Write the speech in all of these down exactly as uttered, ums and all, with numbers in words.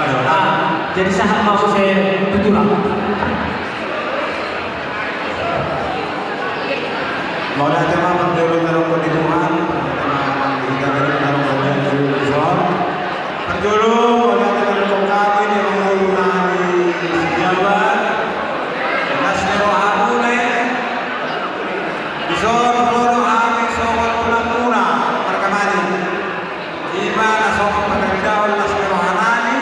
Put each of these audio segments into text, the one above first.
Ah, jadi sahat ma muse tu tulang. Mauliate ma parjolo taruhon di Tuhan, mauliate ma di hita, taruhon di Tuhan. Parjolo, mauliate ma taruhon di hami, di Amang Boru nami Setiawan, las ni rohamuna, dison ro do hami songon tulangmuna, marga Mani. Ima na songon pangidoan las ni rohanami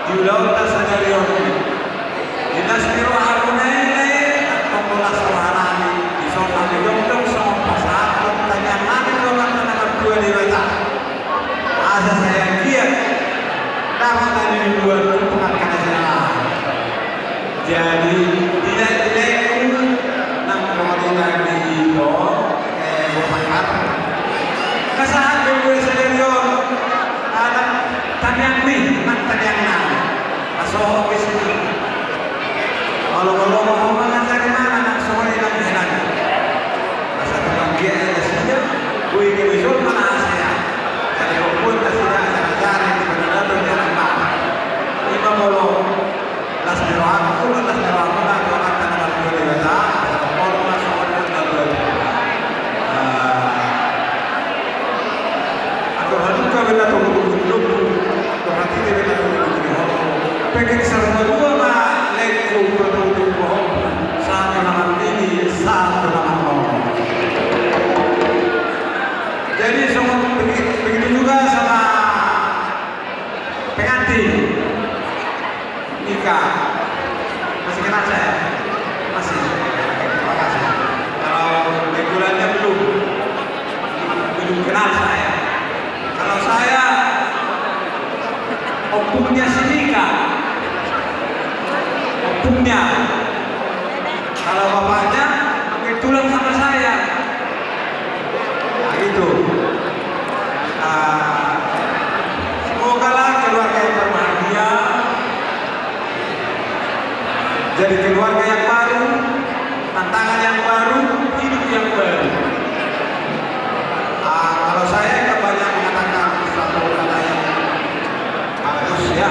di ulaonta sadari on. Di las ni rohamuna i, las ni rohanami, dison hami jongjong songon pasahathon tangiangnami tu Amanta na martua Debata. Asa sai anggiat dapot na niluluan tu pangangkatan na sinahan. Jadi, dilehilehonku nang ro di tangan ni ito, eh, Gopakar. Pasahat be muse sadari on, ala tangiangmi, nang tangiangnami. Pasohot be sini. Olo, olo, olo, mangajari ma na nang songon i nang hinan. Asa tung anggiat nasida, boi gabe jolma na hasea. Jadi, pokokna nasida, ajar-ajari, di mana-mana, di anak bapa. Ima molo. Las ni rohangku, las ni rohangku, na tu Amanta na martua Debata, asa dohonon ma songon na dua. Ah, andor halumpang be na tongtong di lombu, andor hatiti be na tongtong di lombu. Pengkeng saur matua ma lehonku, tongtong di lombu. Sahat tu na marnini, sahat tu na marnono. Jadi, songon begi-, begitu juga sama pengantin. Ika. Masih kenal saya? Masih. Terima kasih. Kalau regulernya belum. Belum kenal saya. Kalau saya, ompungnya si Nika. Ompungnya. Kalau bapaknya, pakai tulang sama saya. Nah, gitu. Ah, semogalah keluarga yang berbahagia, jadi keluarga yang baru, tantangan yang baru, hidup yang baru. Ah, kalau saya nggak banyak mengatakan satu kata yang bagus, ya.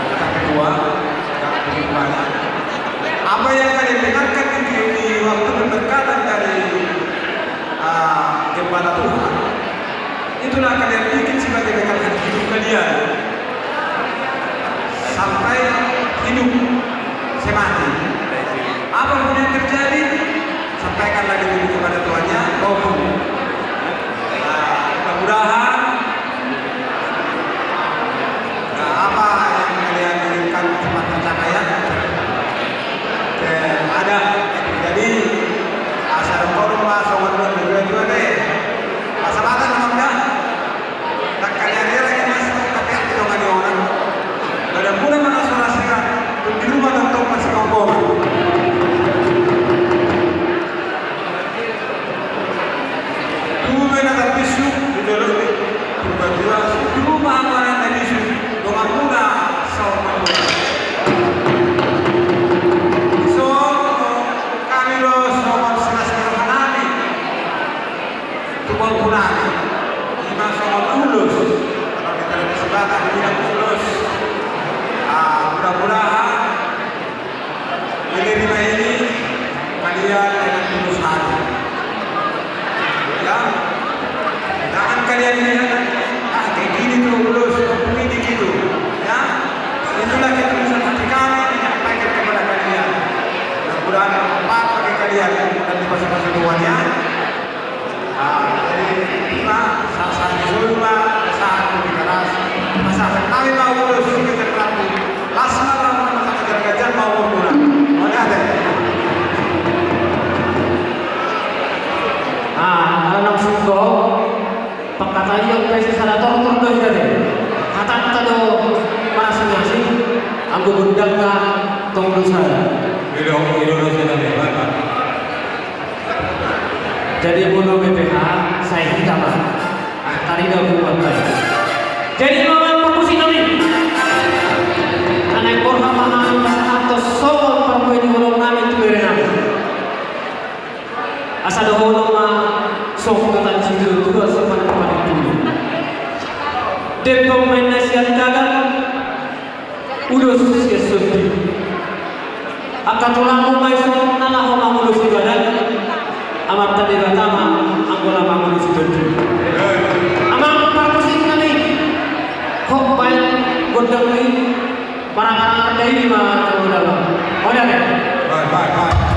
Kata kedua, nggak begitu banyak. Apa yang kalian dengarkan di, di waktu pemberkatan dari, ah, gembala Tuhan, itulah kalian bikin sebagai bekal hidup kalian sampai hidup semati. Apapun yang terjadi, sampaikanlah diri kepada Tuhannya. Oh, nah, mudah-mudahan, nah, apa yang kalian inginkan cepat tercapai, ya. Oke, ada. Jadi, asa dohonon ma songon na dua juga deh. Asa mata nama dah. Nang kalian ia lagi mas, tapi aku dong ada orang. Ada mula mana suara sira, di rumah tentang masih kompor. Tubu be na tarbisuk di dolok ni Purbatua, tubu ma anak na bisuk, dongan muna saur matua. Songon hami do songon silas ni rohanami tu pahompunami, ima songon ulos. Kalau di tradisi Batak dibilang ulos. Ah, mudah-mudahan menerima ini kalian dengan tulus hati. Ya, jangan kalian lihat, ah, kayak gini tuh ulos, begini gitu. Ya, itulah ketulusan hati kami menyampaikan kepada kalian. Mudah-mudahan bermanfaat bagi kalian dan di masa-masa depannya. Ah, jadi, ima, sahat-sahat ni solu ma, sahat ni keras, sahat nami ma ulos, si kecil rambu, las ma, las ma, las ma, las ma, las ma, las ma, las ma. Ah, ala nang sungkop, pangkataion pe sisada tortor do hita be. Hatanta do marasing-asing, anggo gondangna tong do sada. Ido, ido do sada be, Bapak. Jadi molo B P H, sai hita ma. Ah, tarida buat tadi. Jadi molo parmusik nami. Anak borha ma nami pasahathon songon parbue ni holong nami tu bere nami. Asa dohonon ma songon hata ni situa-tua sipaning-paning dulu. Dempo main na sian dagang. Ulos sian Sondi. Angka tulangmu ma ison na laho mangulosi badan, Amanta Debata ma anggo na mangulosi tondi. Amang parmusik nami, hot baen gondang i, maranga-ranga i ma jolo daba. Oda ne. Baik, baik, baik.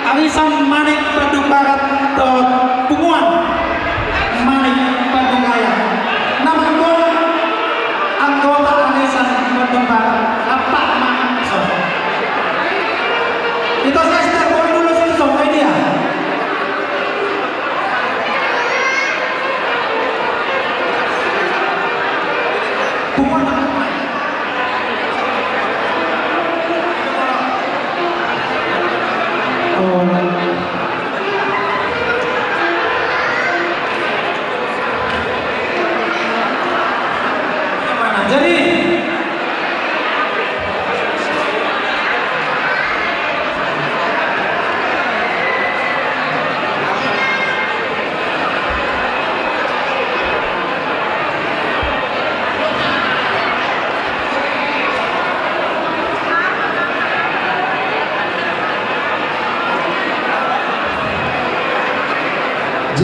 Arisan Manik Bandung Barat dohot Punguan Manik Bandung Raya. Na manggohi anggota Arisan Bandung Barat, rap ma dison. Ito sister, boi dulu situ, so, boi dia. Punguan Manik. Jadi,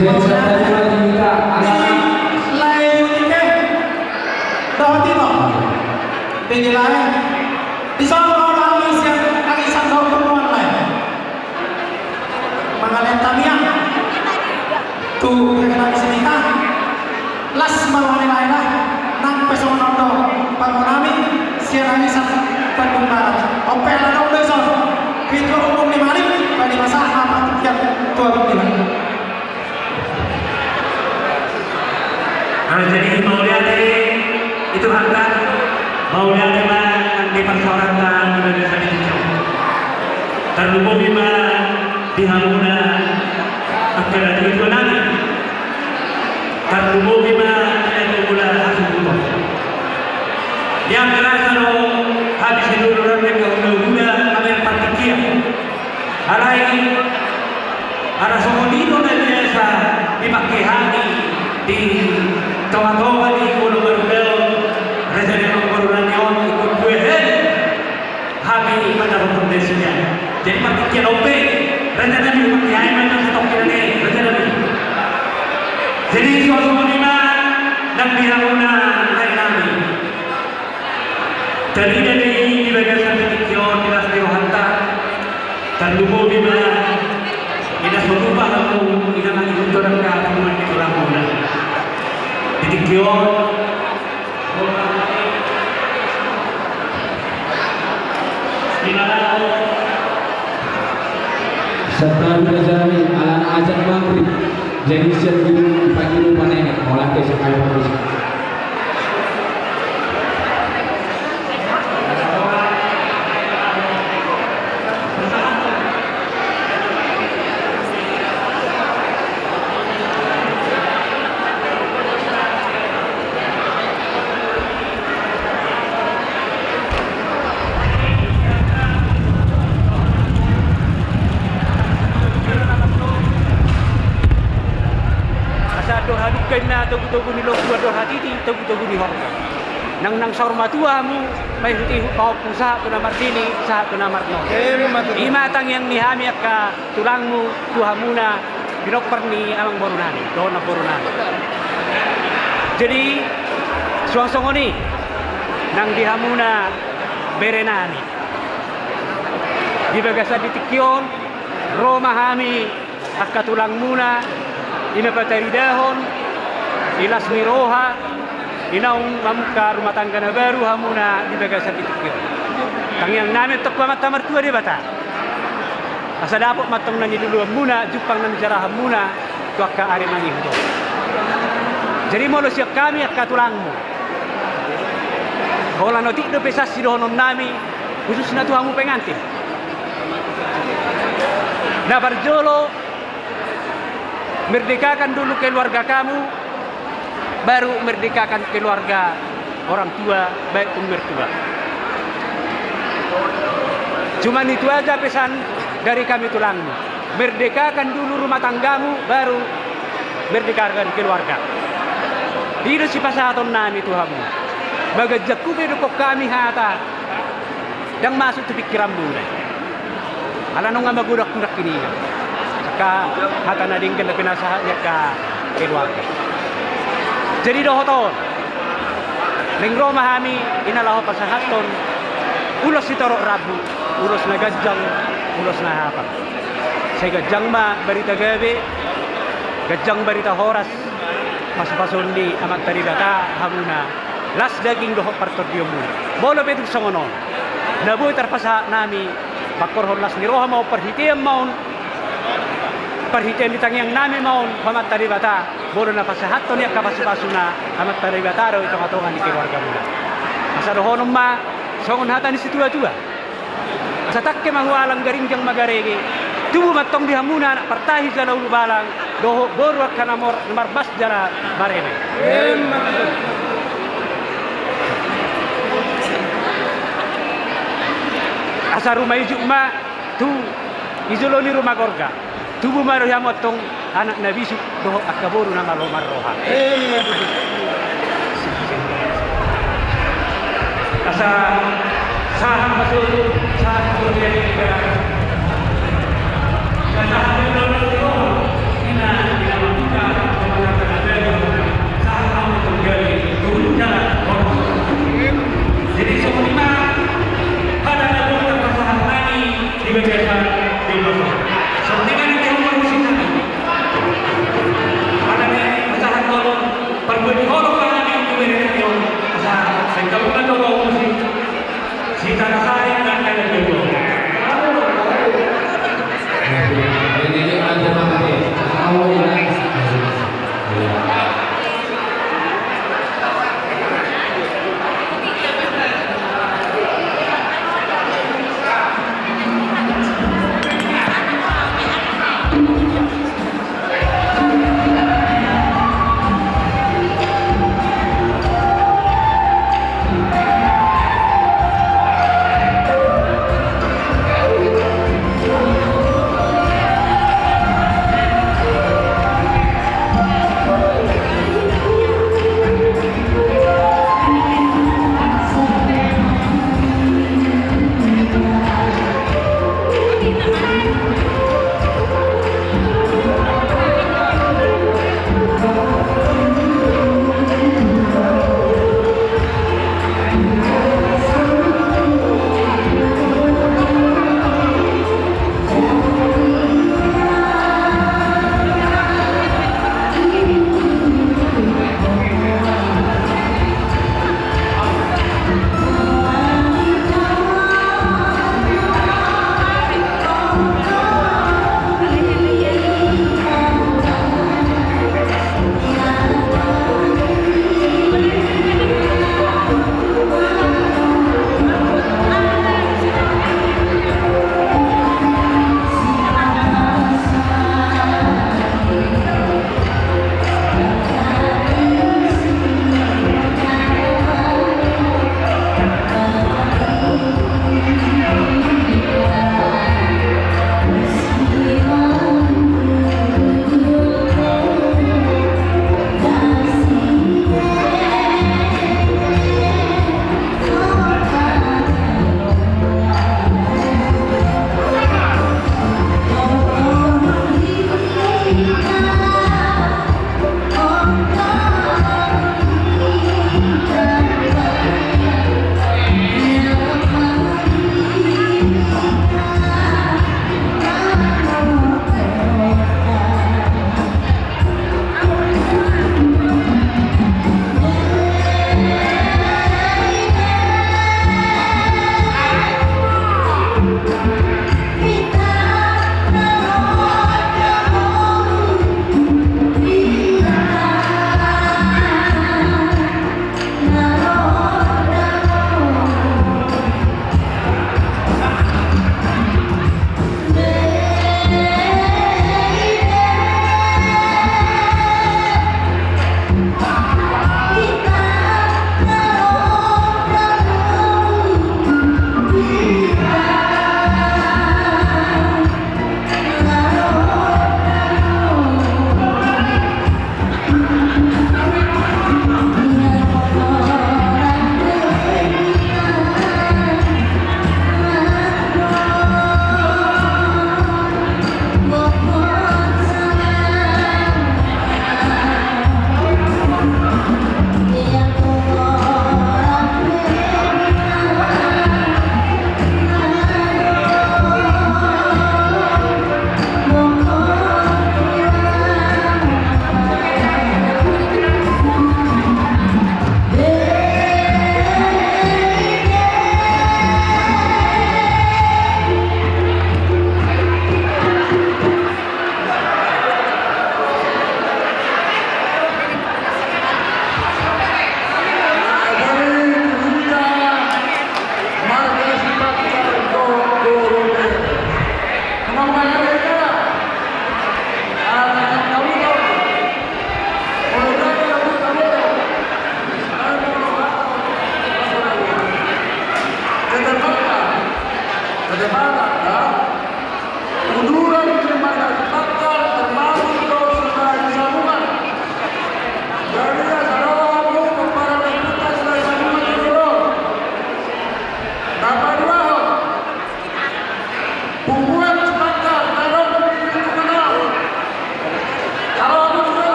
siapa yang mau diminta? Anak-anak. Lae Yunike. Dohot ito. Bege lae. Dison ma hami sian Arisan dohot Punguan, lae. Mangalean tangiang tu bere nami si Mika. Las ma roha ni lae, nang pe songon on do pangidoan nami sian Arisan Bandung Barat. On pe ala adong do dison ketua umum ni Manik, boi dipasahat ma partingkian tu abang ni. Nah, jadi mauliate di Tuhanta, mauliate ma di parsaoranta di bagasan i. Tarlumobi ma di hamuna angka natuatua nami. Tarlumobi ma di natuatua hasuhuton. Di angka rasa do hami saduduranta angka hulahula, hami partingkian. Alai, ala songon i do na biasa dipangke hami di tongatonga ni molo marulaon, raja ni amangboru nami on, ingkon dua hali hami mandapothon nasida. Jadi partingkian on pe, raja nami, pangke hami ma jo satongkin ate, raja nami. Jadi suang songon i ma nang di hamuna lae nami. Tarida do i di bagasan tingki on di las ni rohanta. Tarlumobi ma, ina so tupa hamu, ina mangihuthon angka punguan ni tulangmuna. Di tingki on. Santabi raja nami, alana ajan Maghrib. Jadi sian dulu dipangido panenek, mauliate, sangkap parus. Asa andor hadungka inna togutogu ni lombu, andor hatiti togutogu ni horbo. Nang, nang saur matua hamu, maihutihut pahompu sahat tu na marnini, sahat tu na marnono. Ima tangiang ni hami angka tulangmu tu hamuna, pinompar ni amangboru nami dohot namboru nami. Jadi suang songon i nang di hamuna bere nami. Di bagasan di tingki on, ro ma hami angka tulangmuna, ima pataridahon di las ni roha, di naung mamungka rumah tangga na baru hamuna di bagasan di tingki on. Tangiang nami antong tu Amanta Martua Debata, asa dapot ma antong na niluluanmuna, jumpang na nijarahanmuna tu angka ari mangihut on. Jadi molo sian hami angka tulangmu, holan otik dope sian sidohonon nami, khususna tu hamu pengantin. Na parjolo, merdekakan dulu keluarga kamu, baru merdekakan keluarga orang tua, baik pun mertua. Cuman itu aja pesan dari kami tulangmu. Merdekakan dulu rumah tanggamu, baru merdekakan keluarga. I do sipasahaton nami tu hamu. Baganjangku pe didok hami hata, ndang masuk tu pingkiranmuna. Ala nunga magodang-godang ninna angka hata na denggan na pinasahat ni angka keluarga. Jadi dohot on, naeng ro ma hami, ina laho pasahathon ulos sitorop rambu, ulos na ganjang, Ulos na hapal. Sai ganjang ma barita gabe, ganjang barita horas, pasupasuon ni Amanta Debata hamuna, las daging dohot partondionmuna. Molo pe tung songon on, na boi tarpasahat nami, mangkorhon las ni roha ma on, parhitean ma on, parhitean ni tangiang nami ma on, tu Amanta Debata, molo na pasahathon i angka pasupasuna, Amanta Debata do i tongatonga ni keluargamuna. Asa dohonon ma, songon hata ni situatua. Asa tangke ma hualang, garinjang ma garege, tubu ma antong di hamuna anak partahi jala ulubalang, dohot boru angka na mor-, na marbas jala mareme. Asa ruma ijuk ma tu jolo ni ruma gorga. Tubu ma di hamu antong anak na bisuk dohot angka boru na malo marroha. Asa sahat ma solu, sahat ma solu. Jadi songon i ma hata na boi tarpasahat nami. Di bagasan di bagasan. Songon i ma na di rumah musik nami. Ada ni pasahat tolong. Parbuat di holong nami di bagasan. Asa sengkau na coba musik. Sita na sari na kaya dulu. Ini dia ada nama dia. Tahu ya.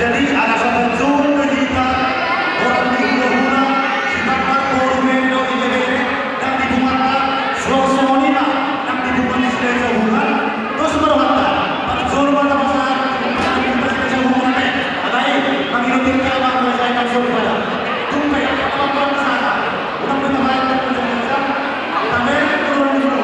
Jadi, ala so parjolo do hita, orang di hula-hula, hita parboru bere dohot ibebere, nang di punguanta, suang songon i ma, nang di punguan ni Silahisahungan, dos ma rohanta, parjolo ma tapasahat, nang di punguan ni Silahisahungan, ate, alai, mangido tingki ma, mangido tingki ma, tung pe, apa pasahat, unang pe tapasahat, tapasahat, tapasahat, tapasahat, tapasahat,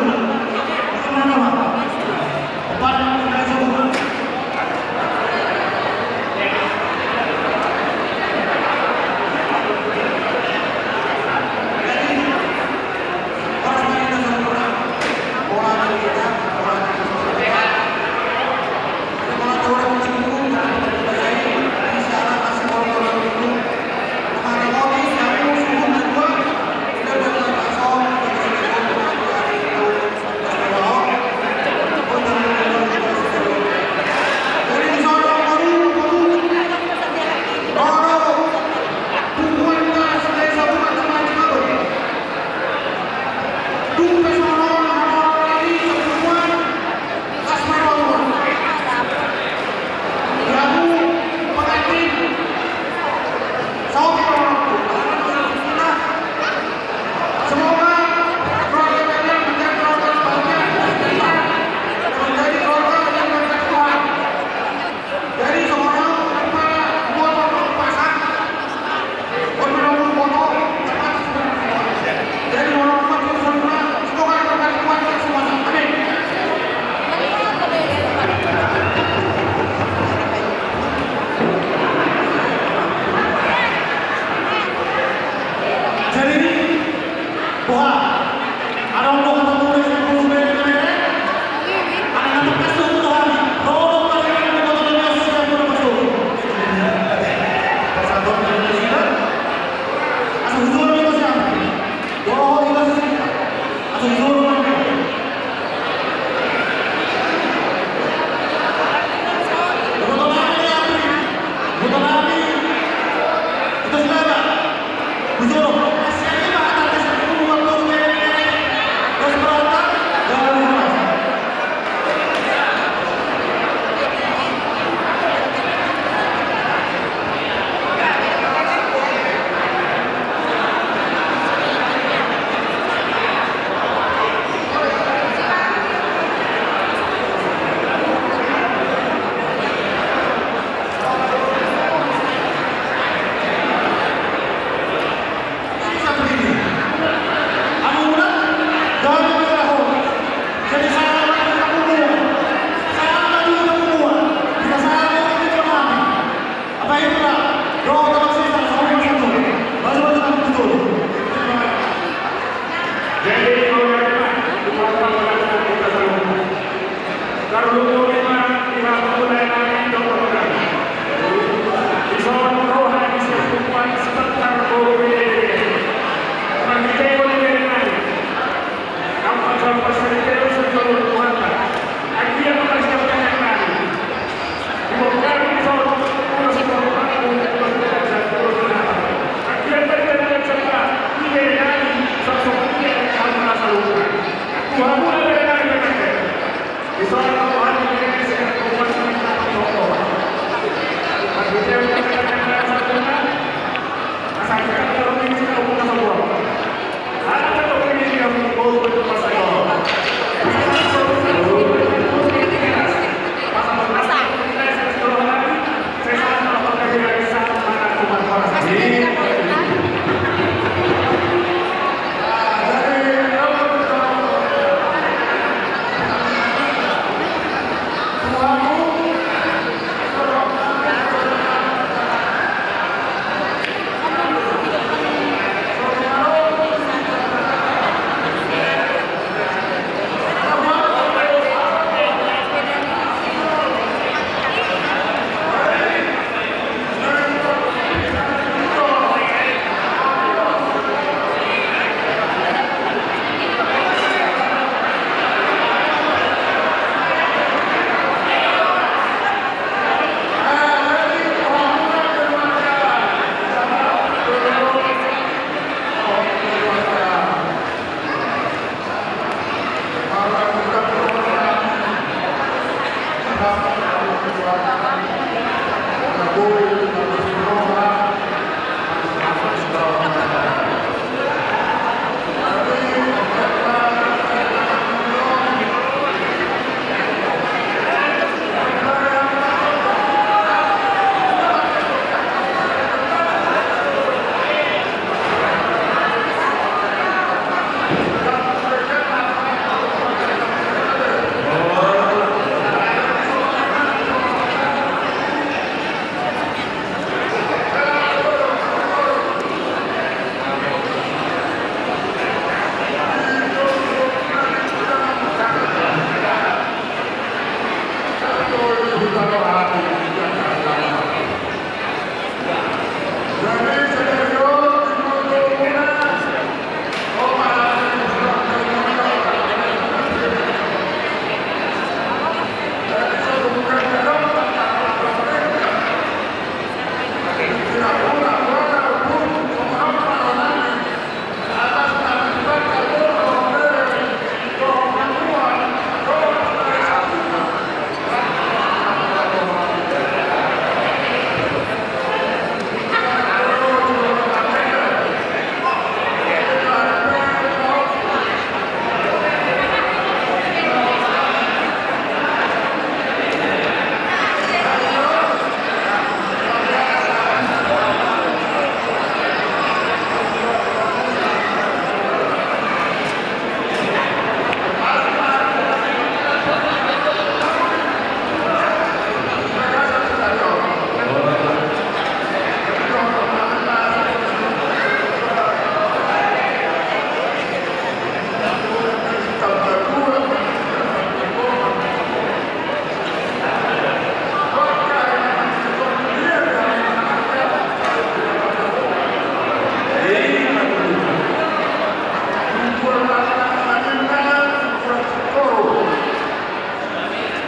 Semoga keluarga kalian menjadi keluarga yang bahagia dan menjadi keluarga yang berkat Tuhan. Jadi, semoga kita buat foto pasang. Jadi, semoga kita semua. Amin. Jadi, boha? Adong do hata muna sian boru bere, bere? Ala na tangkas do tu hami. Ro do pariban ni boto na nias sian boru na pasu. Pasahaton ni nasida. Asa hujolo ma sian. Dohot i ma sian. Asa hujolo ma.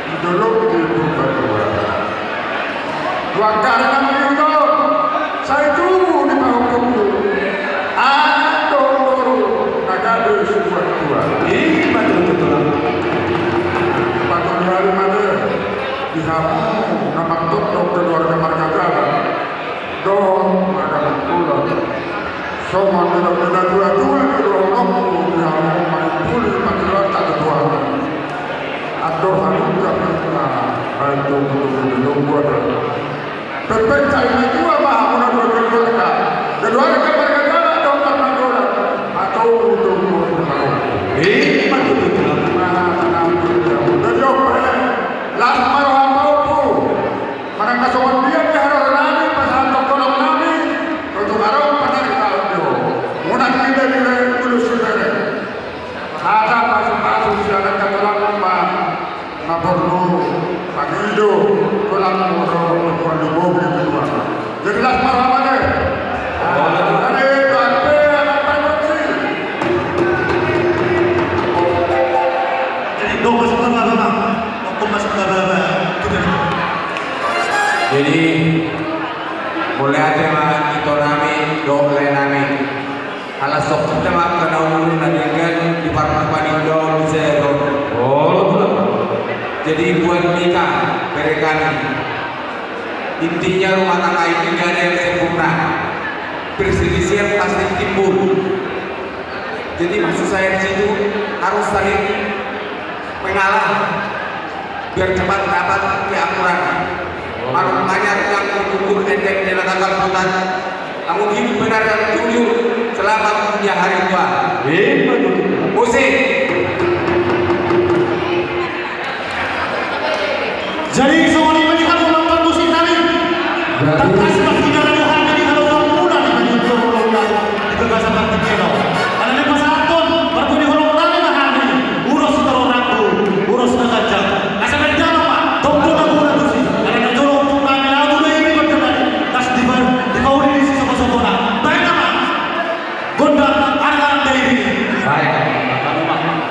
Di dolok di Purbatua. Dua kali nama diudo, sai tubu di pahompu. Adong boru na gabe sibuat tua. Ima tutu, Tulang. Patoluhon ma di hamu na martondong keluarga marga Jala. Dohot marga Nainggolan. Songon nidok ni natuatua, dohononku di hamu, maimpuli panggilan tu tuatua. Andor hamu, kami na, andor hamu, andor hamu. Pepet sai matua ma hamu na dua keluarga. Keluarga marga Jala dohot marga Nainggolan. Atau untuk mau. Ima tutu, Tulang. Nah, nah, nah, nah, nah. Las ma roha pahompu. Manang na songon dia pe haroro nami, pasahathon holong nami, tontu adong panaritaon di ho. Unang hita di ulos sibere. Hata pasupasu sian angka tulang ma, na porlu pangido tulang ma ro, tulang di bobi di tulang. Jadi las ma roha ma de. Jadi doan pe anak pargonsi. Jadi doan pe anak pargonsi. Jadi, mauliate ma ito nami dohot lae nami. Ala songon hita ma angka na umur na denggan di parpar panindaon di sadari on. Jadi buat nikah, bere kami. Intinya rumah tangga ini nggak ada yang sempurna. Perselisihan pasti timbul. Jadi maksud saya di situ harus saling mengalah biar cepat dapat keakuran. Marung banyak yang mengukur endek di tanggal putar. Namun hidup benar dan jujur selamat punya hari tua. Musik. Jadi songon i ma di hami, amang pargonsi nami. Tangkas ma hita na di hami di halomoan muna di hami tu holong nami di bagasan partingkian on. Ala ni pasahathon partingkian holong nami ma hami, ulos ni torop rambu, ulos na ganjang. Asa baen damang ma tonggo na guna tusi. Ala na jolo tonggo nami na tuda i di bagasan nami. Las di ba, di pauli ni sisokosokona. Baen damang gondang arga nami. Baik.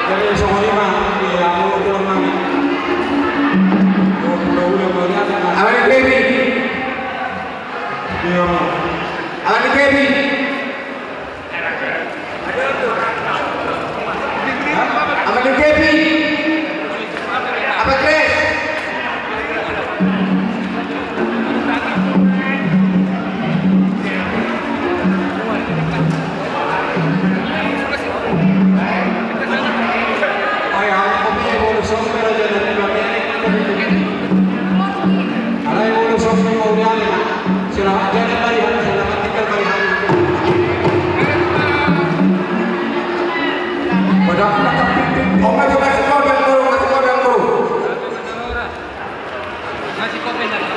Jadi songon i ma, ia, mau pulang nami. Mau pulang, ulang, mau lihat, ya, Mas. Abang di P B. Iya, Mas. Abang di P B. Hah? Abang di P B. Abang Kres.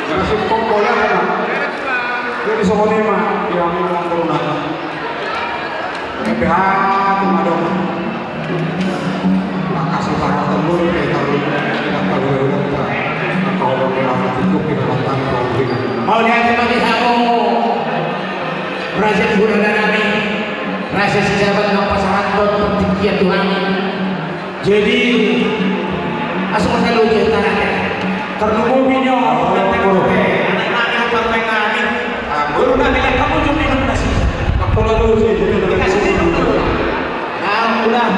Masih kok boleh, kan? Jadi songon i ma, ya, memang berulang. Tapi hati madong. Makasih para teman, kita tahu, kita tahu, kita tahu, kita tahu, kita tahu. Mau lihat lagi kamu. Raja di Bulan Nami. Raja si Jabat nang pasahathon partingkian tu hami. Jadi, asa mangalo jo hita. Tarlumobi nian, anak nami, parmaen nami. Boru nami, kamu jo minum nasi. Dikasih minum dulu. Nah, udah.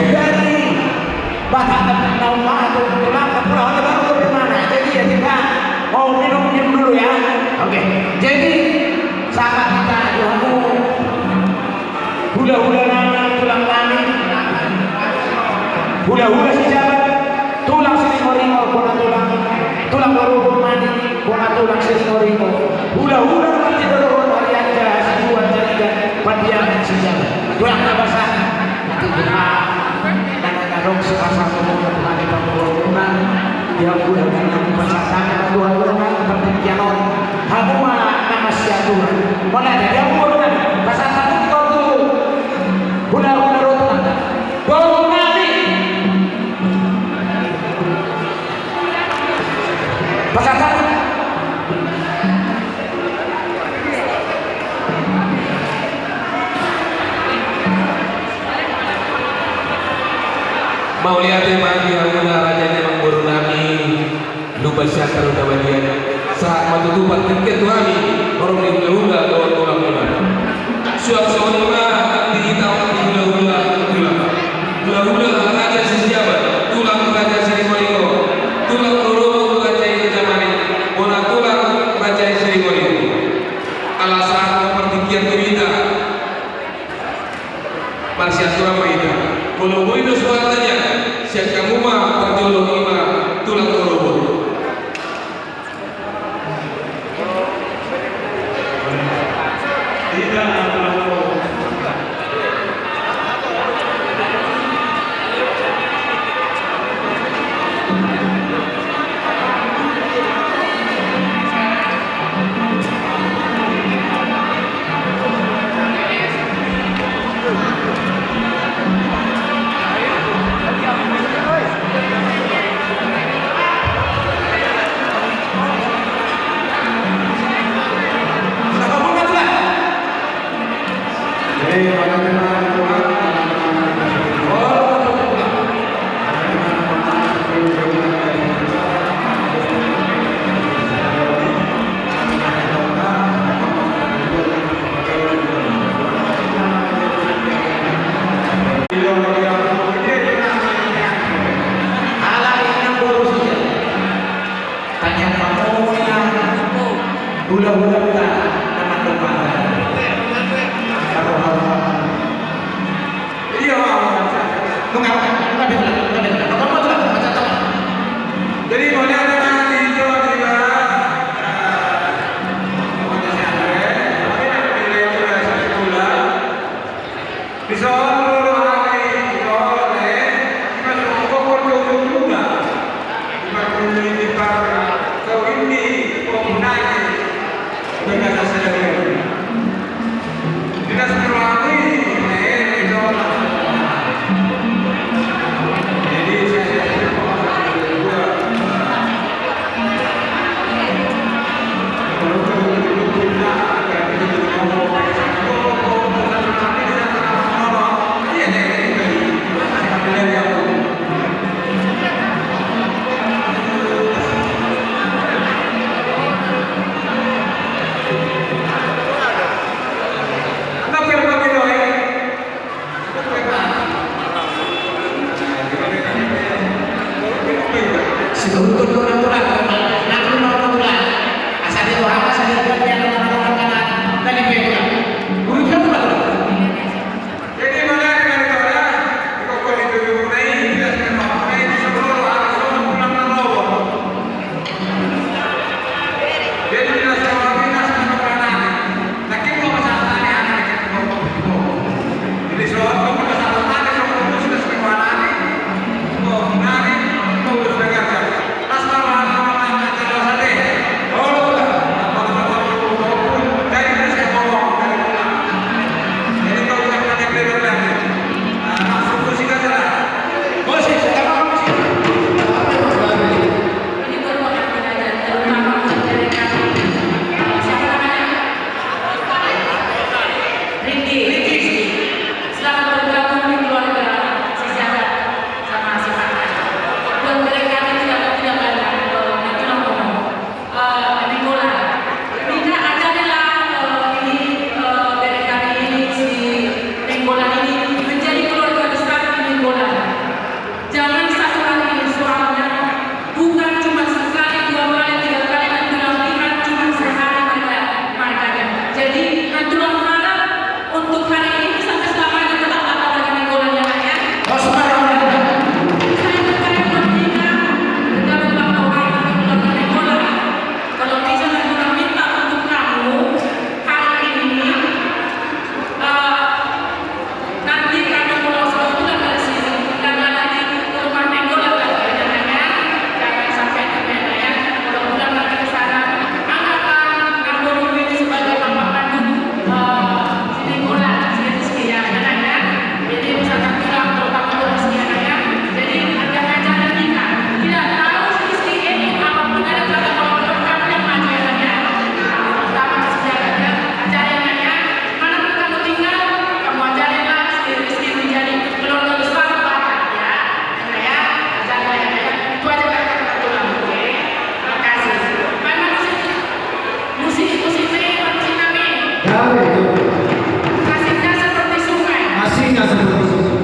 Sudah ni. Batak na umah tu, tulang, pura, pura, pura, pura, mana? Jadi, ya, kita mau minum, minum dulu, ya. Oke. Jadi, sama kita, hulahula nami, tulang nami. Hulahula si Jabat, tulang Siringoringo, bona tulang. Tulang Borobot Manik, bona tulang Siringoringo. Hulahula na martinodohon Arianja, Hasibuan, Tarigan, Pandiangan si Jabat. Tulang na basa. Tulang na adong si basa, tulang na tulang di panggoran. Dia hulahula na basa, tulang na tulang na partingkian on. Hamu ma na masiaturan. Molo ada dia hulahula na basa, tulang na tulang. Hulahula na tulang. Boru nami. Pasahat. Mauliate ma di hamuna raja ni amangboru nami. Lupa siapa udah bagian. Sahat ma tutu partingkian tu hami. Horong ni hulahula dohot tulang muna. Suang songon i ma di hita on di hulahula, tulang. Hulahula Raja Sijabat, tulang Raja Siringoringo, tulang Borobot Raja i Raja Manik, bona tulang Raja i Siringoringo. Ala sahat ma partingkian tu hita. Marsiaturan ma hita. Molo boi do suarana, sian hamu ma parjolo, i ma tulang Borobot. Jadi, nantulang harap untuk hari ini sampai selamanya tetap akan ada Nainggolan ya, Nak, ya. Saya percaya buat kita, kita memang orang yang keluarga Nainggolan. Kalau bisa, nantulang minta untuk kamu hari ini, eh, nanti kami pulang sebetulnya dari sini, karena nanti ke rumah Nainggolan lagi rencananya, jangan sampai terlena ya. Mudah-mudahan nanti ke sana, anggapan Amang Boru ini sebagai bapak kandung, eh, Nainggolan, si Rizky ya, rencananya. Jadi, misalkan bilang, terutama buat Rizky ya, ya. Jadi, ada acara nikah. Tidak tahu si Rizky ini, apapun ada keluarga, kalau belum kamu yang maju ya, ya. Terutama masih jalan ya. Acara yang ya. Mana pun kamu tinggal, kamu ajarinlah si Rizky menjadi keluarga besar Batak, ya. Ya, ya. Ajarinlah, ya, ya. Itu aja kata-kata tulang, oke? Makasih. Mana musik? Musik, musik, musik, musik kami. Gawe, gawe. Asiknya seperti sungai. Asiknya seperti sungai.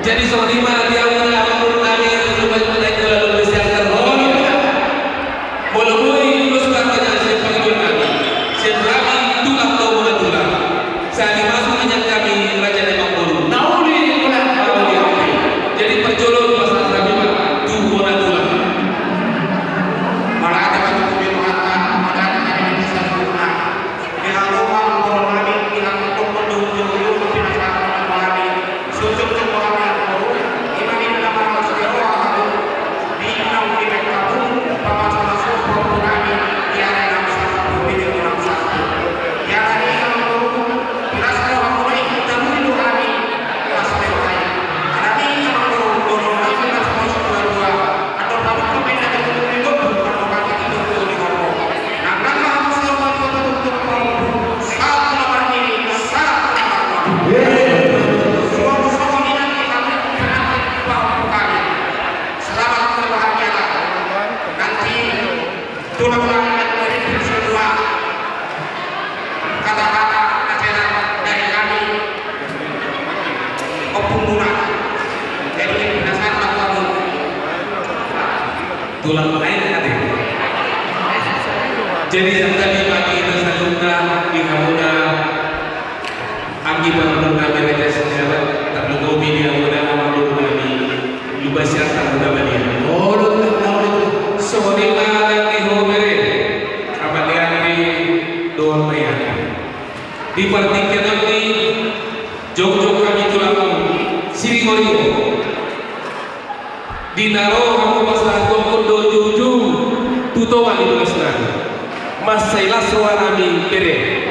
Jadi songon i ma di hamuna amang boru nami, lupa-lupa naik bola, lupa siang terhormat. Molo boi ulos partangiangan sian pangidoan nami, sian hami tulang tu bona tulang. Sai masuk nang hami raja ni amang boru. Na uli tulang. Na uli. Jadi parjolo pasahat hami ma tu bona tulang. Mauliate ma tu Tuhanta, mauliate ma tu Tuhanta. Di hami amang boru nami, di hami tongtong do ujung-ujung pinasahat ni amang boru nami. Suksuk tu amang boru, ima ninna ma na so di roha hamu, di inong di pekkamu, pamasu-masu boru nami, di ari na sampulu, di ari na sampulu. Di ari na sampulu, iras roha muna i, tamu do hami, iras roha i. Alani amang boru, boru nami, iras roha i, dua-dua. Antong paduka pe na di bulu ni gombu, antong paduka di bulu ni gombu. Nang nang ma hamu saur matua, tutur pahompu, sahat tu na marnini, sahat tu na marnono. Suang songon i nang di hami, pahompu hami. Selamat berbahagialah. Nanti tulang nami na marnini semua. Kata-kata acara dari kami, Ompung Muna. Jadi, penasaran apa, Bu? Tulang lain ada. Jadi, santabi ma di hita saluhutna, di hamuna anggi parboru nami, raja ni halak Tarlumobi, di hamuna amang boru nami. Lupa sian Tarlumobi. Olo, olo. Songon i ma nang di ho bere. Amang ni Andri dohot ma i. Di partingkian on i, jongjong hami tulangmu, Siringoringo. Di na ro hamu pasahathon do ujung-ujung tu tonga ni bolas nami. Mansai las roha nami bere.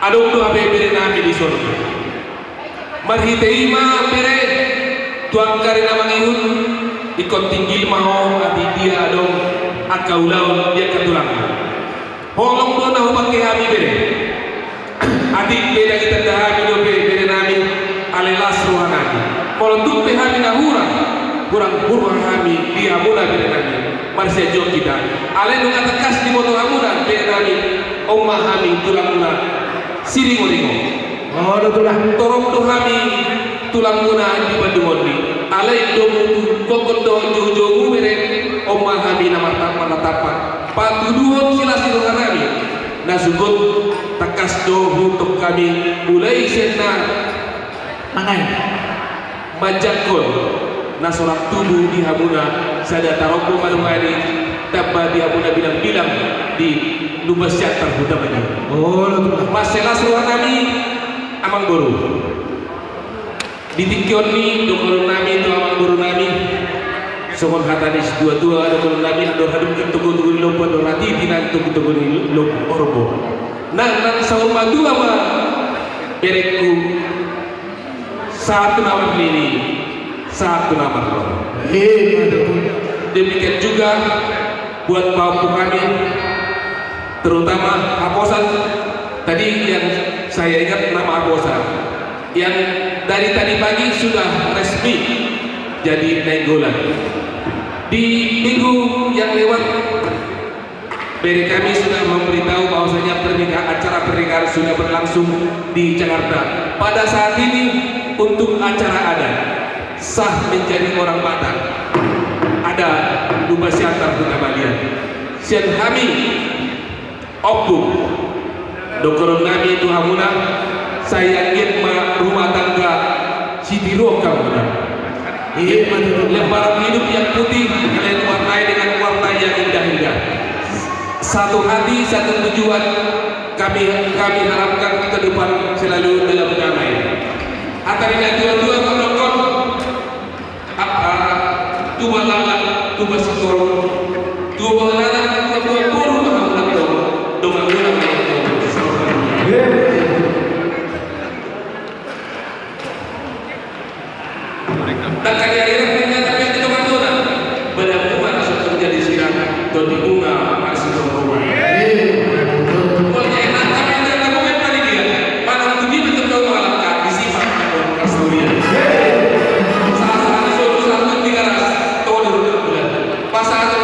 Adong do hape bere nami dison. Marhite i ma bere, Tuangkari na mangihut, ingkon tinggil ma ho atik dia adong angka ulaon di angka tulang. Holong do na hupangke hami bere. Atik pe ndang ditanda hami dope bere nami, alai las roha nami. Molo tung pe hami na hurang, hurang, hurang hami di hamuna bere nami. Marsianjuan hita. Alai nunga tangkas diboto hamuna bere nami, on ma hami tulangmuna Siringoringo. Olo tulang. Torop do hami tulangmuna di Bandung on i. Alai domu tu gokkon dohot joujoumu bere, on ma hami na martampak na tampak. Patuduhon silas ni roha nami. Na sogot tangkas do huhut hami mulai sian na mangae. Manjangkon na so rap tubu di hamuna, sada tarombo ma rupani tamba di hamuna bilang-bilang di Lumban Siantar Huta Balian. Olo tulang. Mansai las roha nami, amangboru. Di tingki on ni dohonon nami tu amangboru nami, songon hata ni situatua, dohonon nami: Andor hadungka togu-togu ni lombu, andor hatiti nang togu-togu ni lombu, horbo. Nang, nang saur matua ma berengku, sahat tu na marnini, sahat tu na marnono. Demikian juga buat pahompu kami, terutama Haposan. Tadi yang saya ingat nama Haposan, yang dari tadi pagi sudah resmi jadi Nainggolan. Di minggu yang lewat, bere kami sudah memberitahu bahwasanya pernikahan, acara pernikahan sudah berlangsung di Jakarta. Pada saat ini, untuk acara adat, sah menjadi orang Batak, ada Lumban Siantar Huta Balian. Sian hami, ompung, dohonon nami tu hamuna, sai anggiat ma rumah tangga sitiruon hamuna. Lembaran hidup yang putih kalian warnai dengan warna yang indah-indah. Satu hati, satu tujuan, kami, kami harapkan ke depan selalu dalam damai. Hata ni na tua-tua mandok, tuba laklak, tuba singkoru, tuba laklak, tuba boru ma hamu na tolu, dongan ulang ma hamu na tolu. Dangka ni ari rap na inda tapi di tonga-tonga. Badan bunga na so terjadi sirang, tondi bunga masih tonga rumah. Pokoknya enak tapi inda na mungkin panitia. Mana mungkin itu kau malam kaki sifat kau kasurian. Saat-saat itu selalu tiga ras, tau di rumah bulan. Pasangan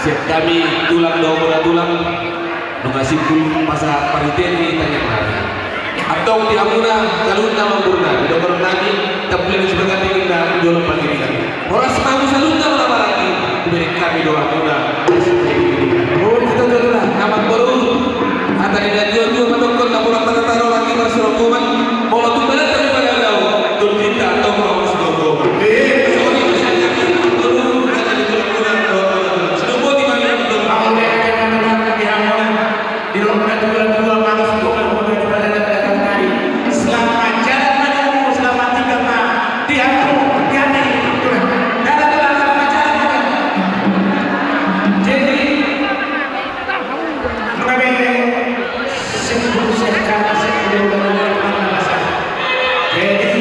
Hami tulang dohot bona tulang, nunga simpul pasahat parhitean ni tangiang nami. Antong di hamuna saluhutna amangboru nami, dohonon nami, tampulian ni sibaga tinggi na di dolok panggiringan. Horas ma hamu saluhutna maramarati, hubereng hami do hamuna. Amangboru, hata ni natuatua mandokkon na pola tara-tara lagi marsorongkoman, molo tumbalan hami padaodao, tondinta antong ma marsorongkoman. Selamat jalan ma di hamu, selamat tinggal ma di hamu, di hami. Dalam, dalam, selamat jalan. Jadi, jadi,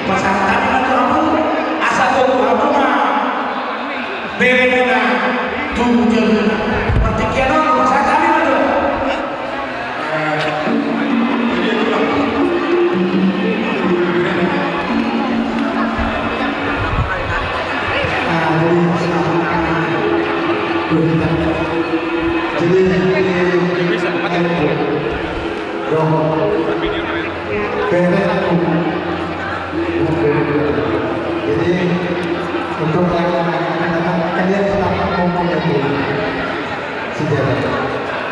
pasahat hami ma tu hamu, asa tolu hamu ma. Bere na tu jabuna. Partingkian on, rumah sakit kami betul. Ah, jadi, jadi, jadi, jadi, jadi, untuk yang akan datang, kalian tetap ngomong ya, Bu. Sejarah.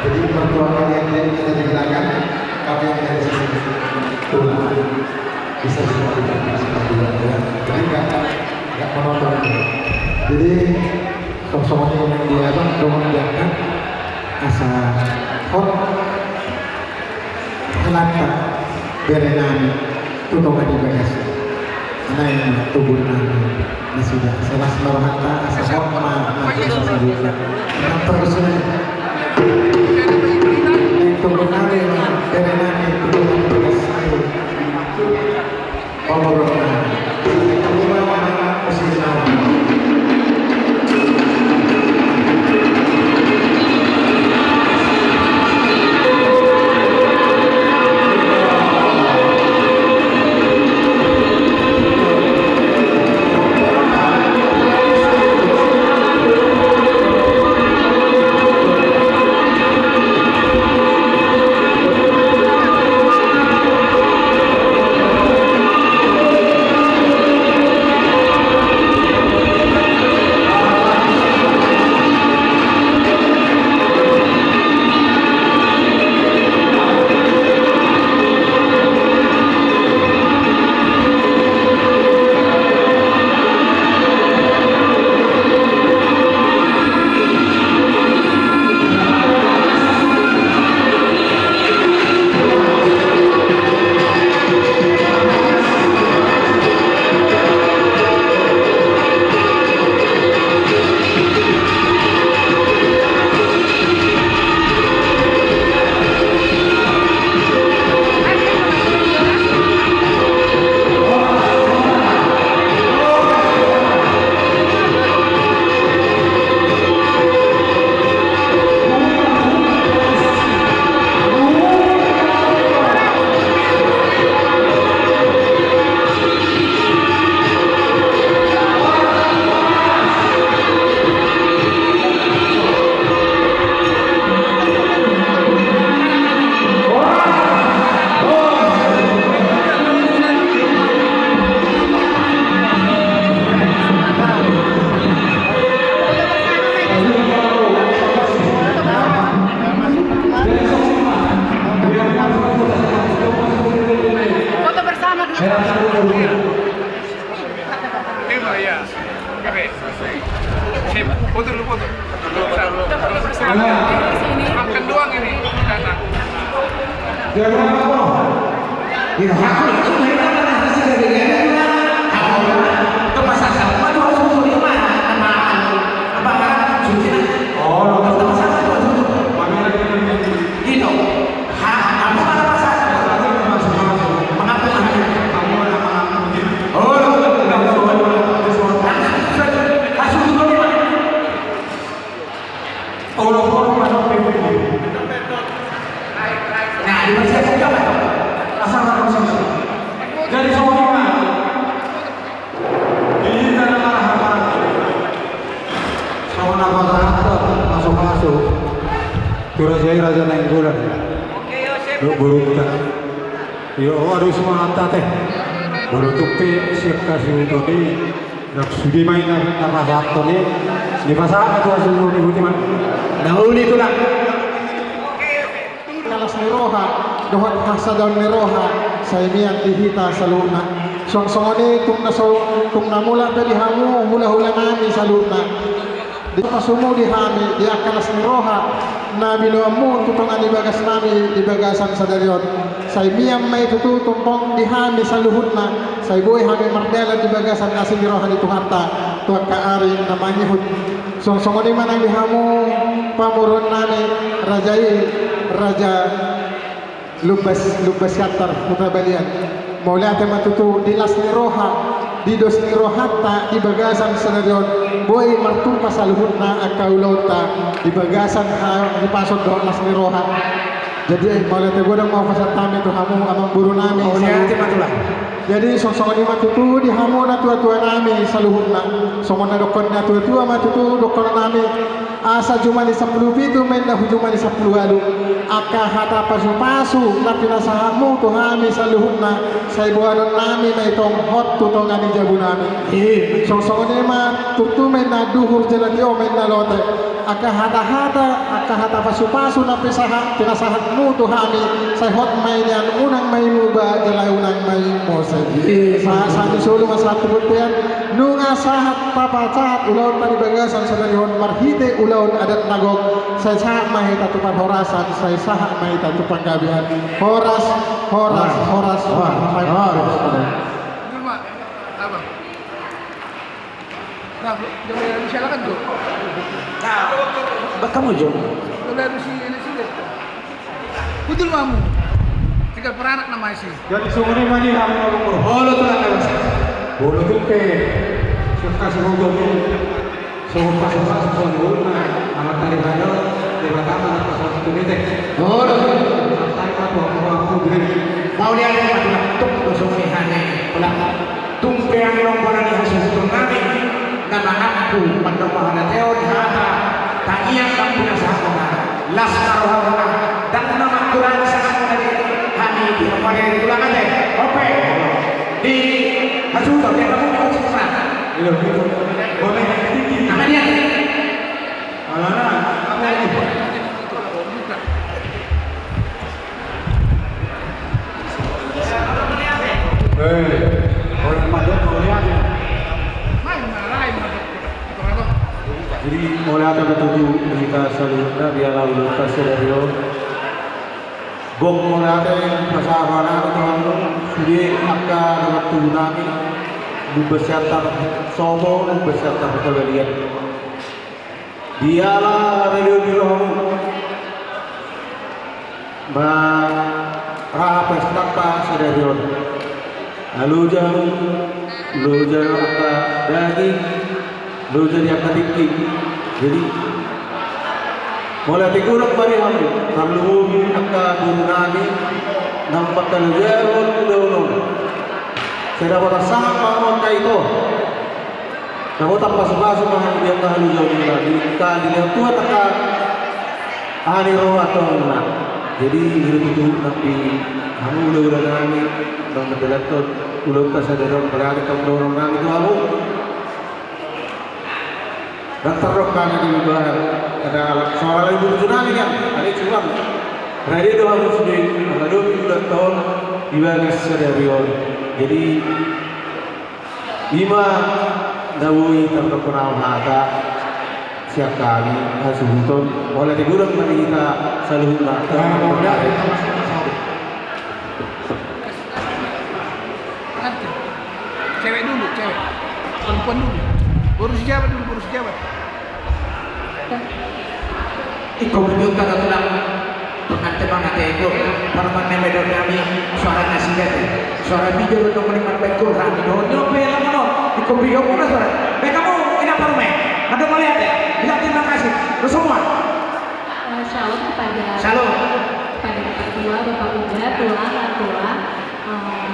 Jadi, mertua kalian yang ada di belakang, kami yang dari sini. Tuh. Bisa semua kita, semua juga, ya. Jadi, nggak, nggak menonton. Jadi, sosoknya yang dia, Bang, dohot dia kan, asa hot. Helanta, bere nami, tu tonga ni bagas. Nai ma tubu nami, nasida. Salas ma rohanta, asa hot ma, na, na, na, na, terus nai. Nai tubu nami, bere nami, tu tonga ni bagas. Foto bersama dulu. Terima, ya. Oke. Sip. Foto dulu, foto. Makan doang ini. Datang. Raja i, Raja Nainggolan. Dok borunta. Io, aduh, semangat ate. Baru tupe siap kasih utoni. Dak sude ma i na, na pasahathon i. Dipasahat ma tu hasuhuton ni Budiman. Na uli tulang. Las ni roha dohot hasadaon ni roha sai mian di hita saluhutna. Songon i tung na so, tung na mulak pe di hamu hulahula nami saluhutna. Dipasumu di hami di angka las ni roha na binoanmu tu tonga ni bagas nami di bagasan sadari on. Sai mian ma i tutu tongtong di hami saluhutna, sai boi hami mardalan di bagasan asi ni roha ni Tuhanta tu angka ari na mangihut. Songon i ma nang di hamu pamoruon nami, raja i, Raja Lumbas, Lumbas Siantar Huta Balian. Mauliate ma tutu di las ni roha, di dos ni rohanta di bagasan sadari on, boi martupa saluhutna angka ulaonta di bagasan hahipason dohot las ni roha. Jadi mauliate godang ma hupasahat hami tu hamu amangboru nami. Mauliate ma tulang. Jadi songon i ma tutu di hamu natuatua nami saluhutna. Songon na didok ni natuatua ma tutu dohonon nami. Asa jumani sampulu pitu ma inna hu jumani sampulu ualu. Angka hata pasupasu na pinasahatmu tu hami saluhutna, sai boanon nami ma i tong hot tu tonga ni jabu nami. Songon i ma tutu ma inna duhur jala tio ma inna lote. Angka hatahata, angka hata pasupasu na pinasahatmu tu hami, sai hot ma i nian, unang ma i muba jala unang ma i mose. Sahat ni solu ma sahat tu bontean. Nunga sahat tapasahat ulaonta di bagasan sadari on marhite ulaon adat na gok, sai sahat ma hita tu parhorasan, sai sahat ma hita tu panggabean. Horas, horas, horas, horas. Nah, bakamu jo. Hundul ma hamu. Tinggal paranak nama isi. Jadi songon i ma di hamu na bungkul. Olo tulang na basa. Olo tupe. Siap kasih hujan ni. Songon pasupasu songon guna. Amat dari raja. Debata ma na pasupasu tu bete. Olo tulang. Sampai ma tu hamu hamu beri. Mauliate ma tulang. Tuk songon i hane. Tulang. Tung pe adong bona ni hasuhuton nami na mangaku mandok pangalateon hata tangiang na pinasahatna. Las ma rohamuna, ndang na mangkurangi sahatna di hami di hamu ari tulang ate. Ope. Di hasuhuton, di hamu di hasuhuton. Nama dia? Alana. Jadi mauliate ma tutu di hita saluhutna di ala ulaonta sadari on. Gok mauliate pasahat roha nami tu hamu sude angka dongan tubu nami, Lumbas Siantar Sobo, Lumbas Siantar Huta Balian. Di ala radio di rohamu. Ba, ra pestanta sadari on. Loja, loja angka daging, loja di angka tingki. Jadi mauliate godang ma di hamu, tarlumobi angka boru nami na mangkalojahon ulaon on. Sai dapotan sahat ma hamu angka ito. Dapotan pasupasu ma hamu di angka halojaonna, di angka dilehon Tuhan angka aha ni roha tu hamuna. Jadi i do tutu nang di hamu hulahula nami, nang mandalanhon ulaonta sadari on, mauliate ma dohonon nami tu hamu. Ndang tardok hami di luar, ada soara ni burju nami kan, ada cuman. Rade do hamu sude mangadopi ulaonta on di bagas sadari on. Jadi i ma na boi tardokkon hata sian hami hasuhuton. Mauliate godang ma di hita saluhutna. Cewek dulu, cewek. Perempuan dulu. Baru si jabat dulu, baru si jabat. Ingkon pe tulang. Pengantin mangatai ingkon. Parumaen na medo nami, soara nasida te. Soara bijou do nongkoling mambaen hami. Dohot ni on pe lamun on. Ingkon pe ingkon na soara. Baen hamu inang parumaen. Mandok mauliate. Bilang terima kasih. Lo semua. Eh, shalom kepada, shalom, kepada Bapak Tua, Bapak Uda, Tulang, Tulang. Eh,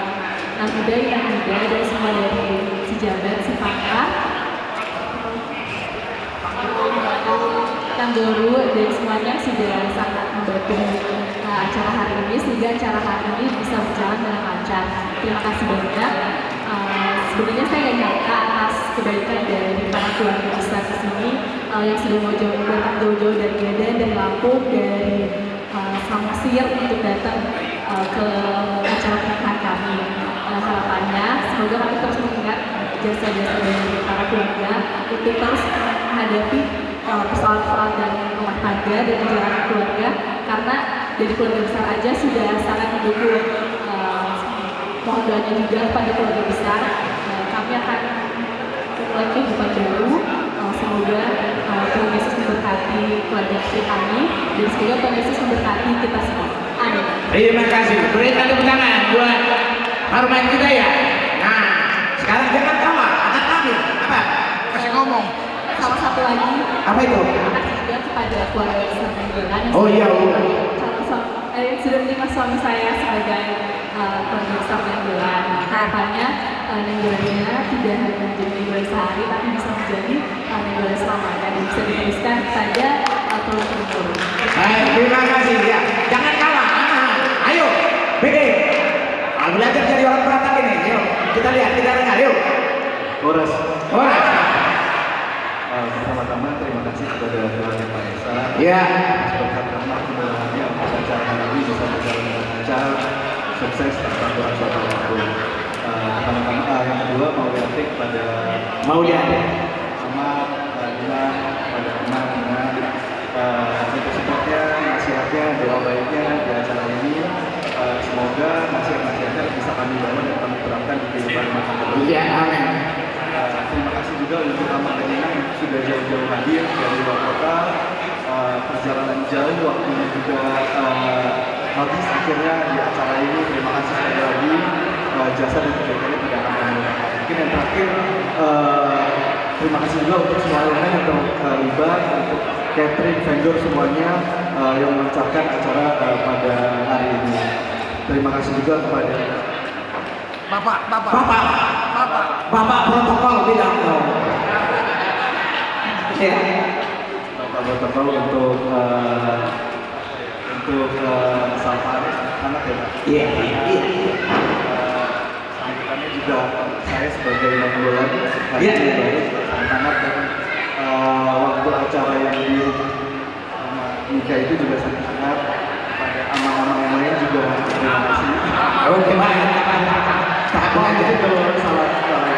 Nang Uda, Inang Uda, dan semua dari si jabat, si pangkat. Guru dan semuanya sudah sangat membantu, eh, acara hari ini, sehingga acara hari ini bisa berjalan dengan lancar. Terima kasih banyak. Eh, sebenarnya saya nggak nyangka atas kebaikan dari para keluarga besar di sini, eh, yang sudah mau jauh, datang jauh-jauh dari Medan, dari Lampung, dari eh, Samosir untuk datang, eh, ke acara pernikahan kami. Eh, harapannya semoga kami terus mengingat jasa-jasa dari para keluarga untuk terus menghadapi, eh, persoalan-persoalan dalam rumah tangga dan menjalankan keluarga, karena dari keluarga besar aja sudah sangat mendukung. Eh, mohon doanya juga kepada keluarga besar. Eh, kami akan memulai kehidupan baru. Eh, semoga, eh, Tuhan Yesus memberkati keluarga kecil kami, dan semoga Tuhan Yesus memberkati kita semua. Amin. Terima kasih. Berikan tepuk tangan buat Harman kita ya. Nah, sekarang jangan kalah, angkat tangan. Apa? Kasih ngomong. Salah satu lagi. Apa itu? Terima kasih juga kepada keluarga besar Nainggolan yang Oh, iya, sudah oh. menerima calon suami, eh, sudah menerima suami saya sebagai, eh, keluarga besar Nainggolan. Harapannya, eh, Nainggolannya tidak hanya menjadi Nainggolan sehari, tapi bisa menjadi, eh, Nainggolan selamanya dan bisa diteruskan pada, eh, turun temurun. Baik, terima kasih. Ya, jangan kalah. Ah, ayo, bikin. Ah, belajar jadi orang Batak ini. Yuk, kita lihat, kita dengar. Yuk. Horas. Horas. Eh, pertama-tama terima kasih kepada keluarga Pak Esa. Iya. Atas berkat rahmat murahnya acara hari ini bisa berjalan dengan lancar, sukses tanpa kurang suatu apapun. Eh, pertama-tama, eh, yang kedua, Mauliate kepada Mauliate. Sama, eh, Dina, kepada Rahmat, Dina, eh, untuk supportnya, nasihatnya, doa baiknya di acara ini. Eh, semoga nasihat-nasihatnya bisa kami bawa dan kami terapkan di kehidupan rumah tangga. Iya, amin. Eh, terima kasih juga untuk Amang dan Inang yang sudah jauh-jauh hadir dari luar kota. Eh, perjalanan jauh, waktunya juga, eh, habis akhirnya di acara ini. Terima kasih sekali lagi, eh, jasa dan kebaikannya pada Amang dan Inang. Mungkin yang terakhir, eh, terima kasih juga untuk semua elemen yang terlibat, untuk catering, vendor semuanya, eh, yang melancarkan acara, eh, pada hari ini. Terima kasih juga kepada Bapak, Bapak. Bapak. Bapak. Bapak protokol bilang dong. Iya. Bapak protokol untuk, eh, untuk, eh, sapa, anak ya, Pak? Iya, iya, iya. Eh, sambutannya juga saya sebagai Nainggolan, Iya. Baik, sangat hangat dan, eh, waktu acara yang di Sama Mika itu juga sangat hangat. Kepada amang-amang yang lain juga terima kasih. Oke, baik. Tak apa aja. Itu kalau salah, salah.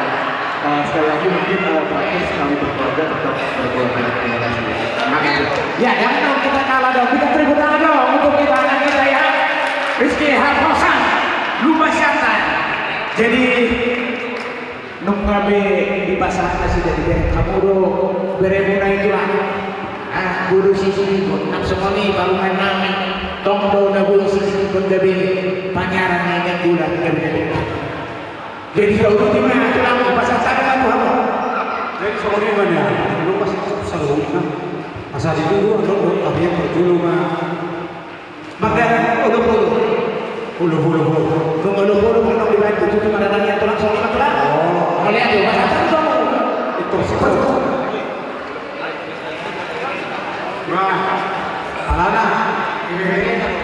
Eh, sekali lagi mungkin, eh, terakhir sekali berkeluarga tetap berkeluarga. Terima kasih. Oke. Ya, jangan dong kita kalah dong. Kita tepuk tangan dong untuk kita anak kita ya. Rizky Haposan, Lumban Siantar. Jadi, nunga be dipasahat nasida di bere hamu do beremuna i, Tulang. Ah, boru Sisihon, nang songon i parumaen nami. Tong do na boru Sisihon gabe pangaran ni Nainggolan gabe gabe. Jadi, saluhutna, Tulang, pasahat ma tu hamu. Jadi, songon i ma nian, lu pasti saluhutna. Asa ditunggu, adong do, tapi yang perjulu ma. Maka olopolop. Olopolop. Nunga olopolop, nunga dibaen tu tutu, maradangi aturan, songon i ma, Tulang. Oh. Mauliate, pasahat ma tu hamu. Itu sih. Nah, alana. Ini.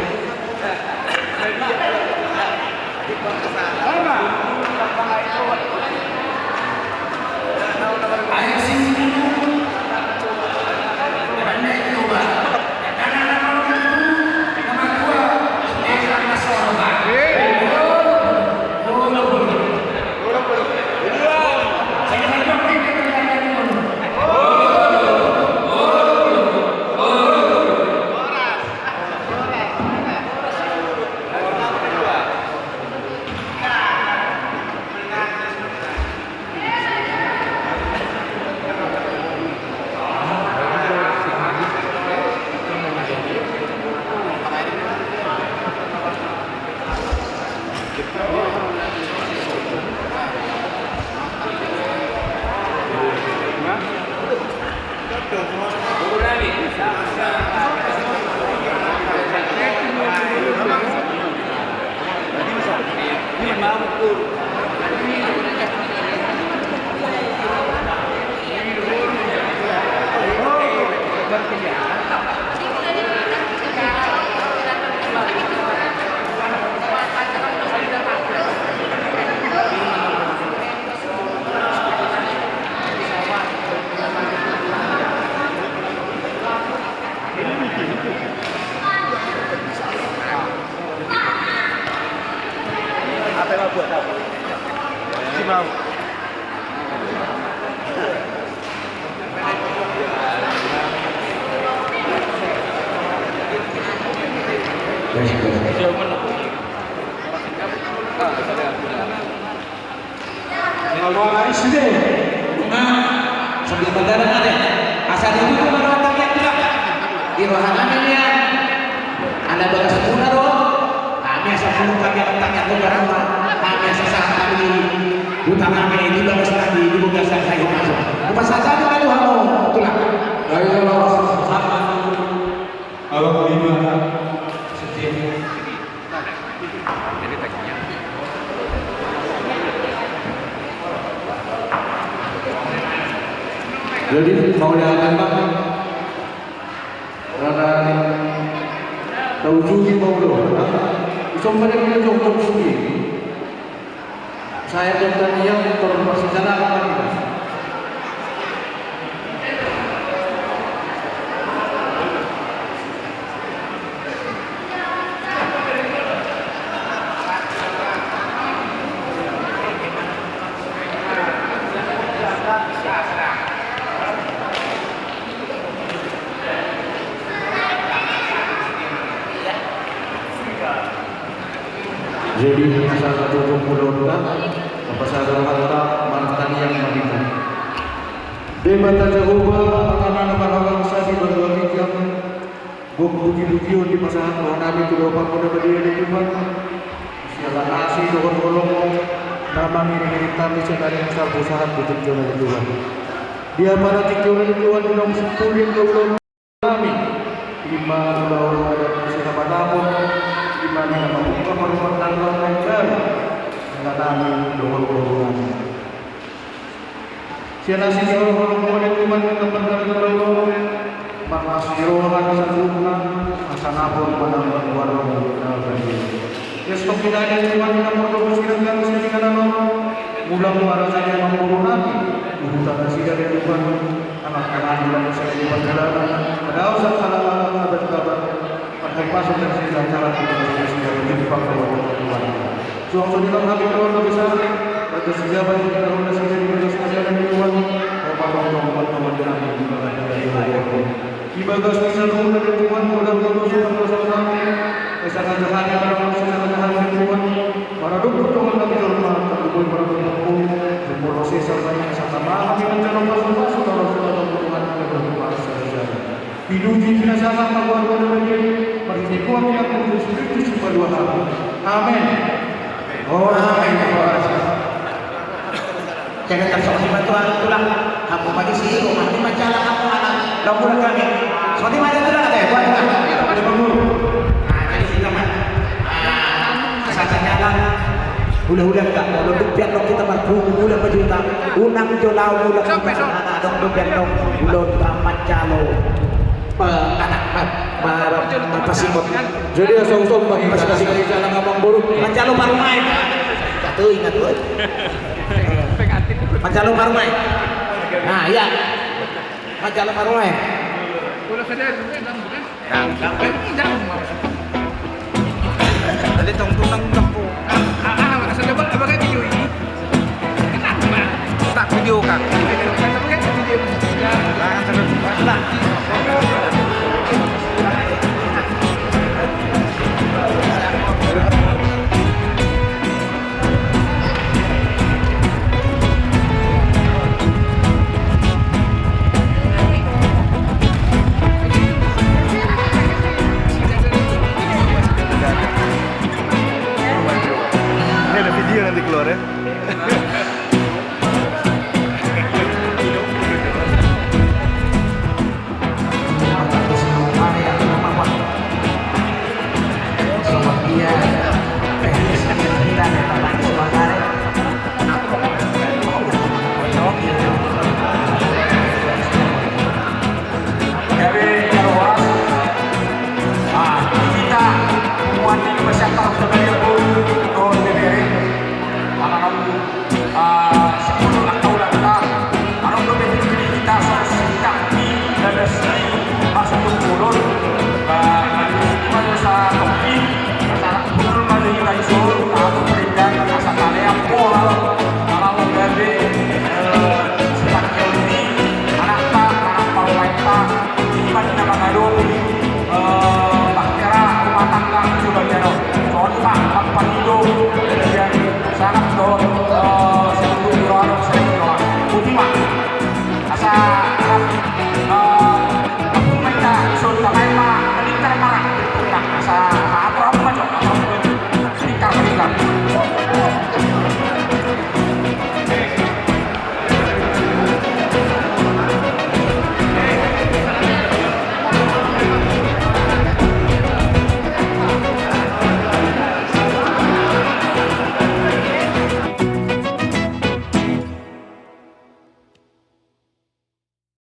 Sambil berdarah ada. Asa ditutup baru tangiang, tulang. Di roha nami nian. Ala bagas muna do. Hami asa muna hami ala tangiang tu barang ma. Hami asa sahat hami. Utang hami di bagas nami di bagasan hayu masuk. Upas saja di hayu hamu, tulang. Ayo, sahat. Halo, Bima. Setia. Jadi, mauliate ma. Rana ni tau jui mau do. Isomba dia punya jongkok sendiri. Saya tentang yang terpaksa jalan apa kita. Jadi, asa tutup mulutna, apa sadar hata, martaniang ma hita. Debata Jahowa, Amanta na marhabangsa di banua ginjang, gok puji-pujion dipasahat roha nami tu Bapa, Poda, Badia ni Tuhan. Siala asi dohot holong na mangiring-iring hami sian ari masa pasahat di tingki on, Tuhan. Di apala tingki on, Tuhan, di naung simpul di ulaon nami, ima ulaon adat ni sihabatahon, ima na mambuka parumaen na baru, siala nami dohot holong nami. Siala asi ni holong-holongmu, ale Tuhan, na marnami na laulolo, marlas ni roha na saluhutna, asa nang manang goarmu na badia. Ia stop kita, ale Tuhan, na mardongan sian ganup sian inganan on, mulak ma raja ni amangboru nami, huhut nasida, ale Tuhan, anak-anak di dalam sian di panggalan, pada usaha salah anak abad kabar. Marhite pasu dan sila cara kita sila menjadi pangkawan Tuhan. Suang sodinam hami keluarga besar, raja sijabat di dalam nasi dan juga saja dari Tuhan. Opa tongtong opa tongtong dengan di dalam di dalam di dalam. Ibagas bisa nunggu dari Tuhan, udah berdosa dan dosa kami. Esa raja hanya dalam dosa dan raja hanya Tuhan. Para dukun Tuhan kami hormat, tapi boleh para dukun. Jempol dosa sama ini sama kami mencari pasu-pasu, kalau sudah Tuhan kita berdoa saja. Pinuji, pinasahat ma goar-goar na badia i, marhite Tuhan ni Kristus Kristus Sipaluahon hami. Amen. Oh, amen. Jadi tarsongon i ma tulang, hamu ma disi, hamu ma jala, hamu anak, lagu na kami. Songon i ma tulang, ate, buat tulang. Nah, jadi kita ma. Ah, sasa jalan. Hula-hula, nda molo dung pe annon hita marpungu, hula ma juta, unang jo laho mulak hita, adong dung pe annon ulaonta manjalo, eh, anak, ma, ma, ma, pasingot. Jadi asa usomba hita, pasingot. Manjalo parumaen. Satu ingat, oi. Manjalo parumaen. Nah, iya. Manjalo parumaen. Dang, dang. Dang, dang. Tadi tong tunang dang po. Ah, ah, ah, asal dapat apa kan video ini? Kenapa? Tak video kan. Apa kan video ini? Lah, asal dapat. Ini ada video nanti keluar ya. Tukulon, ba,